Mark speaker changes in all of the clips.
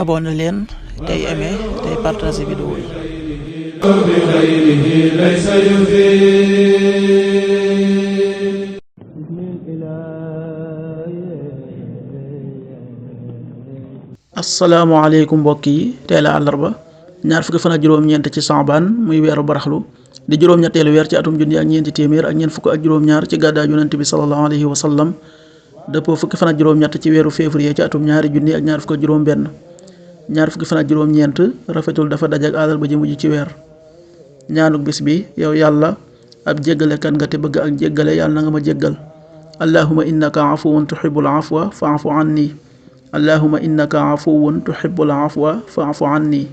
Speaker 1: abonné leen tey aimé tey partagé vidéo yi. asalaamaaleykum mbokk yi tey la àllarba ñaar fukki fan ak juróom-ñeent ci Saabaan muy weeru baraxlu di juróom-ñetteelu weer ci atum junni ak ñeenti téeméer ak ñeent fukk ak juróom-ñaar ci gàddaay yonent bi sallallahu alayhi wa sallam dëppoo fukki fan ak juróom-ñett ci weeru février ci atum ñaari junni ak ñaar fukk ak juróom-benn ñaar fukki fan ak juróom-ñeent rafetul dafa dajak àllarba ji mujj ci weer. ñaanuk bis bi yow yàlla ab jéggalekat nga te bëgg ak jéggale yàlla na nga ma jéggal. allahumma innaka afuwun tuhibbul afwa fa'fu anni. allahumma innaka afuwun tuhibbul afwa fa'fu anni.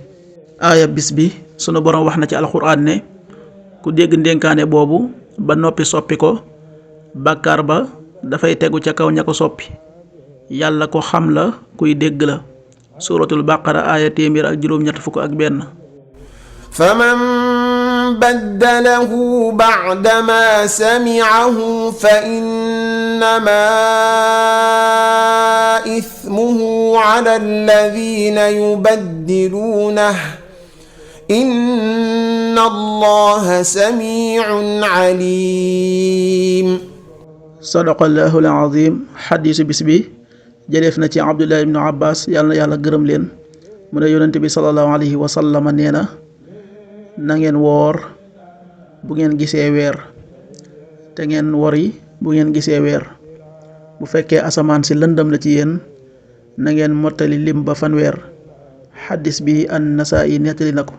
Speaker 1: aaya bis bi sunu borom wax na ci alxuraan ne ku dégg ndénkaane boobu ba noppi soppi ko bàkkaar ba dafay tegu ca kaw ña ko soppi yàlla ko xam la kuy dégg la. suuratul baqara aaya téeméer ak juróom-ñett fukk ak benn.
Speaker 2: faman baddalahu ba'dama sami'ahu fa innama ithmuhu 'ala alladhina yubaddilunahu inna allaha sami'un 'alim.
Speaker 1: sadaqallahul azim. xadiisu bis bi jëleef na ci Abdullah ibnu Abbas yàlla na yàlla gërëm leen mu ne yonent bi sallallahu alayhi wa sallam nee na ngeen woor bu ngeen gisee weer te ngeen wori bu ngeen gisee weer bu fekkee asamaan si lëndëm la ci yéen na ngeen mottali lim ba fanweer. xadis bi an-Nasaa'i nettali na ko.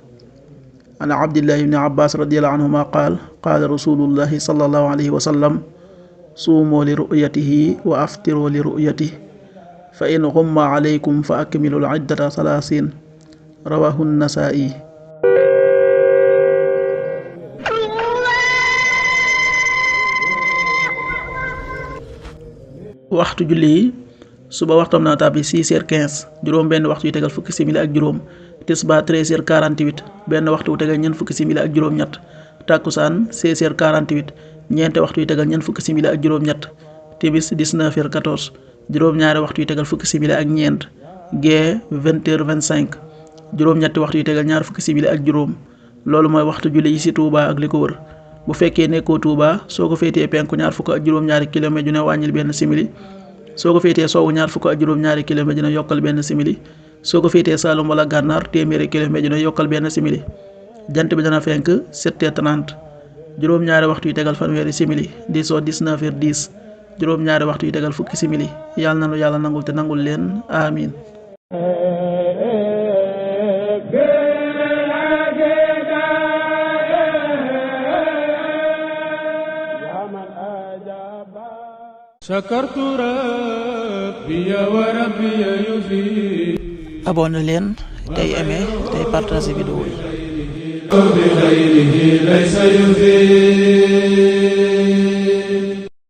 Speaker 1: an Abdullah ibnu Abbas radiyallahu anhuma qaala rasulullahi sallallahu alayhi wa sallam suumoo li ru'yatihi wa aftiroo li ru'yatihi fa in ghumma alaykum fa akmilul iddata 30 rawahu Nasaa'i. waxtu julli yi suba waxtam na tàbbi 6h15 juróom benn waxtu yu tegal fukki simili ak juróom. tisbaar 13h48 benn waxtu wu tegal ñeent fukki simili ak juróom-ñett. takkusaan 16h48 ñeente waxtu yu tegal ñeent fukki simili ak juróom-ñett. timis 19h14 juróom-ñaari waxtu yu tegal fukki simili ak ñeent. gee 20h25 juróom-ñetti waxtu yu tegal ñaar fukki simili ak juróom. loolu mooy waxtu julli yi ci Touba ak li ko wër. bu fekkee nekkoo Touba soo ko féetee penku ñaar fukk ak juróom-ñaari kilomètre ju ne wàññil benn simili. soo ko féetee sowwu ñaar fukk ak juróom-ñaari kilomètre ju ne yokkal benn simili. soo ko féetee Saalum wala Gànnaar téeméeri kilomètre ju ne yokkal benn simili. jant bi dana fenk 7h30 juróom-ñaari waxtu yu tegal fanweeri simili di soo 19h10 juróom-ñaari waxtu yu tegal fukki simili. yàlla na nu yàlla nangul te nangul leen amiin. abonné leen tey aimé tey partagé vidéo yi.